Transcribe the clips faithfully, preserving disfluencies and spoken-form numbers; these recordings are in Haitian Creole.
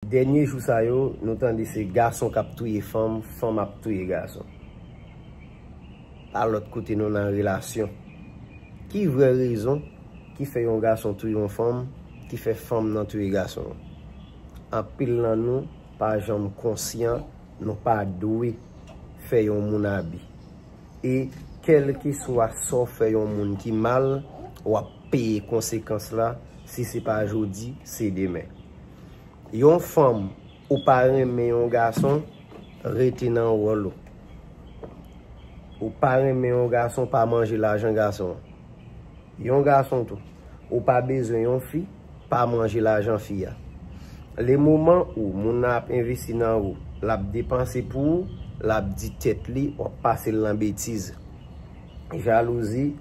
Dènye jou sa yo, nou tande se gason k ap touye fanm, fanm ap touye gason. Pa lòt kote nou nan relasyon. Ki vrè rezon ki fè yon gason touye yon fanm, ki fè fanm nan touye gason an? Anpil nan nou pa janm konsyan, nou pa dwe fè yon moun abi. E kèlkeswa sa w fè yon moun ki mal, w ap peye konsekans la, si se pa jodi, se demen. Yon fanm, ou pa renmen yon gason, rete nan wòl ou. Ou pa renmen yon gason, pa manje lajan gason an. Yon gason tou, ou pa bezwen yon fi, pa manje lajan fi a. Le moman ou moun nan ap envesti nan ou, l ap depanse pou ou, l ap di tèt li, w ap pase l nan betiz. Jalouzi,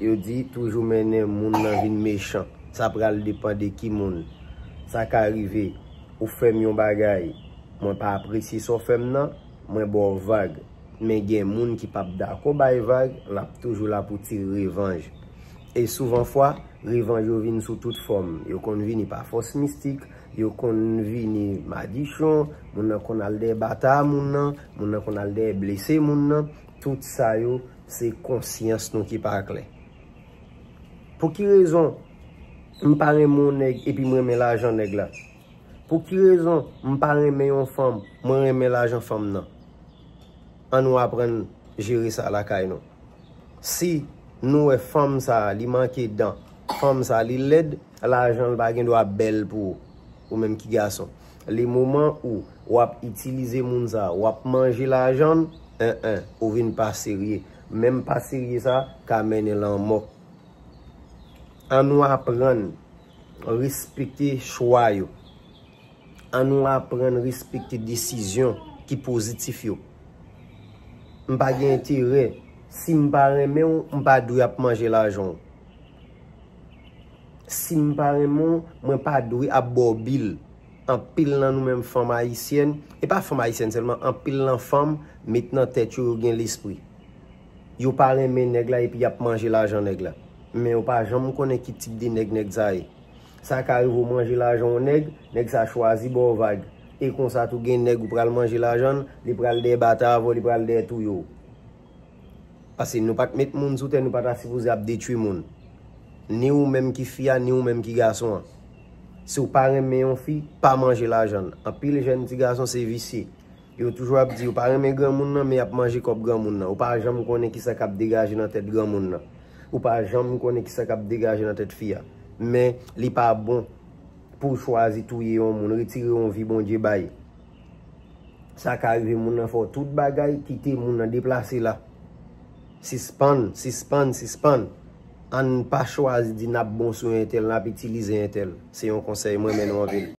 yo di toujou mennen moun nan vin mechan. Sa pral depann de ki moun. Sa ka rive, ou fè m yon bagay, mwen pa apresye sa w fè m nan, mwen ba w vag. Men gen moun ki p ap dakò bay vag, l ap toujou la pou tire revanj. E souvan fwa, revanj yo vin sou tout fòm. Yo konn vini pa fòs mistik, yo konn vini madichon, moun nan konn al dèyè bata moun nan, moun nan konn al dèyè blese moun nan. Tout sa yo, se konsyans nou ki pa klè. Pou ki rezon m pa renmen yon nèg epi m renmen lajan nèg la? Pou ki rezon m pa renmen yon fanm, mwen renmen lajan fanm nan? An nou aprann jere sa lakay nou. Si nou wè fanm sa a, li manke dan, fanm sa a, li lèd, lajan l pa gen dwa bèl pou ou, ou menm ki gason. Le moman ou w ap itilize moun sa a, w ap manje lajan l, en en, ou vin pa serye. Menm pa serye sa a ka mennen lanmò. An nou aprann respekte chwa yo. An nou aprann respekte desizyon ki pozitif yo. M pa gen enterè. Si m pa renmen w, m pa dwe ap manje lajan w. Si m pa renmen w, mwen pa dwe ap ba w bil. Anpil nan nou menm fanm ayisyèn, e pa fanm ayisyèn sèlman, anpil nan fanm met nan tèt yo, yo gen lespri. Yo pa renmen nèg la epi y ap manje lajan nèg la. Men yo pa janm konnen ki tip de nèg nèg sa ye. Sa ka rive w manje lajan yon nèg, nèg sa chwazi ba w vag. E konsa tou gen nèg ou pral manje lajan l, li pral dèyè batay avè w, li pral dèyè touye w. Paske nou pa t met moun sou tè, nou pa ta sipoze ap detwi moun. Ni ou menm ki fi a, ni ou menm ki gason an. Si w pa renmen yon fi, pa manje lajan l. Anpil jèn ti gason se visye. Yo toujou ap di yo pa renmen granmoun nan, men y ap manje kòb granmoun nan. Ou pa janm konnen kisa k ap degaje nan tèt granmoun nan. Ou pa janm konnen kisa k ap degaje nan tèt fi a. Men li pa bon pou w chwazi touye yon moun, retire yon vi Bondye bay. Sa ka rive moun nan fè w tout bagay, kite moun nan deplase la. Sispann, sispann, sispann. Ann pa chwazi di n ap bon sou entèl, n ap itilize entèl. Se yon konsèy mwen, men nou anpil.